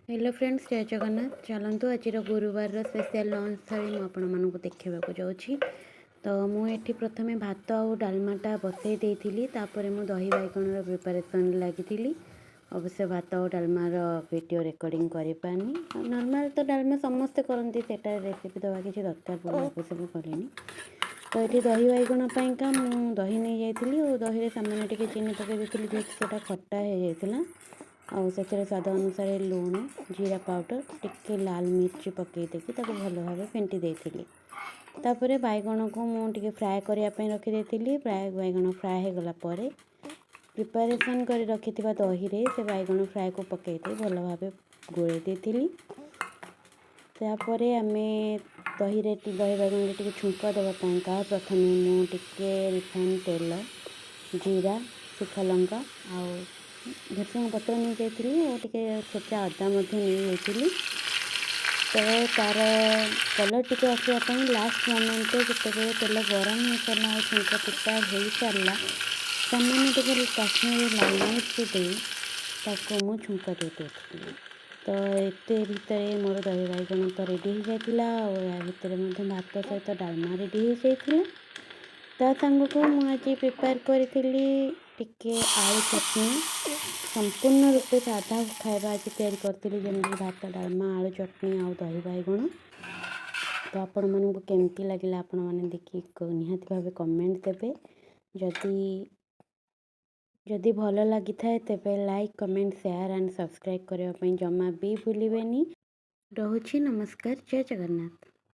Hello friends, ଜୟ ଜଗନ୍ନାଥ। ଚାଲନ୍ତୁ, ଆଜିର ଗୁରୁବାରର special launch ଥାଳି ମୁଁ ଆପଣମାନଙ୍କୁ ଦେଖାଇବାକୁ ଯାଉଛି। ତ ମୁଁ ଏଠି ପ୍ରଥମେ ଭାତ ଆଉ ଡାଲମାଟା ବସେଇ ଦେଇଥିଲି। ତାପରେ ମୁଁ ଦହି ବାଇଗଣର ପ୍ରିପାରେସନ୍ ଲାଗିଥିଲି। ଅବଶ୍ୟ ଭାତ ଆଉ ଡାଲମାର ଭିଡ଼ିଓ ରେକର୍ଡ଼ିଂ କରିପାରିନି। ନର୍ମାଲ୍ ତ ଡାଲମା ସମସ୍ତେ କରନ୍ତି, ସେଇଟା ରେସିପି ଦେବା କିଛି ଦରକାର ପଡ଼ୁନି, ଅବଶ୍ୟ ମୁଁ କଲିନି। ତ ଏଠି ଦହି ବାଇଗଣ ପାଇଁକା ମୁଁ ଦହି ନେଇଯାଇଥିଲି ଆଉ ଦହିରେ ସାମାନ୍ୟ ଟିକେ ଚିନି ପକାଇ ଦେଇଥିଲି, ଯେହେତୁ ସେଇଟା ଖଟା ହେଇଯାଇଥିଲା। ଆଉ ସେଥିରେ ସ୍ୱାଦ ଅନୁସାରେ ଲୁଣ, ଜିରା ପାଉଡ଼ର, ଟିକେ ଲାଲ ମିର୍ଚି ପକାଇ ଦେଇକି ତାକୁ ଭଲ ଭାବେ ଫେଣ୍ଟି ଦେଇଥିଲି। ତାପରେ ବାଇଗଣକୁ ମୁଁ ଟିକେ ଫ୍ରାଏ କରିବା ପାଇଁ ରଖିଦେଇଥିଲି। ଫ୍ରାଏ ବାଇଗଣ ଫ୍ରାଏ ହେଇଗଲା ପରେ ପ୍ରିପାରେସନ୍ କରି ରଖିଥିବା ଦହିରେ ସେ ବାଇଗଣ ଫ୍ରାଏକୁ ପକାଇ ଦେଇ ଭଲ ଭାବେ ଗୋଳେଇ ଦେଇଥିଲି। ତାପରେ ଆମେ ଦହିରେ, ଦହି ବାଇଗଣରେ ଟିକେ ଛୁଙ୍କ ଦେବା ପାଇଁକା ପ୍ରଥମେ ମୁଁ ଟିକେ ରିଫାଇନ୍ ତେଲ, ଜିରା, ଶୁଖା ଲଙ୍କା ଆଉ ଭେସୁଙ୍ଗା ପତ୍ର ନେଇଯାଇଥିଲି ଆଉ ଟିକେ ଛେଚା ଅଦା ମଧ୍ୟ ନେଇଯାଇଥିଲି। ତ ତା'ର କଲର୍ ଟିକେ ଆସିବା ପାଇଁ ଲାଷ୍ଟ ମୋମେଣ୍ଟରେ, ଯେତେବେଳେ ତେଲ ଗରମ ହେଇସାରିଲା ଆଉ ଛୁଙ୍କ ପ୍ରିପେୟାର ହେଇସାରିଲା, ସାମାନ୍ୟ ଟିକେ କାଶ୍ମୀରୀ ଲାଲ ମିର୍ଚ ଦେଇ ତାକୁ ମୁଁ ଛୁଙ୍କ ଦେଇ ଦେଇଥିଲି। ତ ଏତେ ଭିତରେ ମୋର ଦହି ବାଇଗଣ ତ ରେଡ଼ି ହେଇଯାଇଥିଲା ଆଉ ଏହା ଭିତରେ ମଧ୍ୟ ଭାତ ସହିତ ଡାଲମା ରେଡ଼ି ହେଇଯାଇଥିଲା। ତା ସାଙ୍ଗକୁ ମୁଁ ଆଜି ପ୍ରିପେୟାର କରିଥିଲି ଟିକେ ଆଳୁ ଚଟଣି। ସମ୍ପୂର୍ଣ୍ଣ ରୂପେ ସାଧା ଖାଇବା ଆଜି ତିଆରି କରିଥିଲି, ଯେମିତିକି ଭାତ, ଡାଲମା, ଆଳୁ ଚଟଣି ଆଉ ଦହି ବାଇଗଣ। ତ ଆପଣମାନଙ୍କୁ କେମିତି ଲାଗିଲା, ଆପଣମାନେ ଦେଖିକି ନିହାତି ଭାବେ କମେଣ୍ଟ ଦେବେ। ଯଦି ଭଲ ଲାଗିଥାଏ, ତେବେ like, comment, share and subscribe କରିବା ପାଇଁ ଜମା ବି ଭୁଲିବେନି। ରହୁଛି, ନମସ୍କାର, ଜୟ ଜଗନ୍ନାଥ।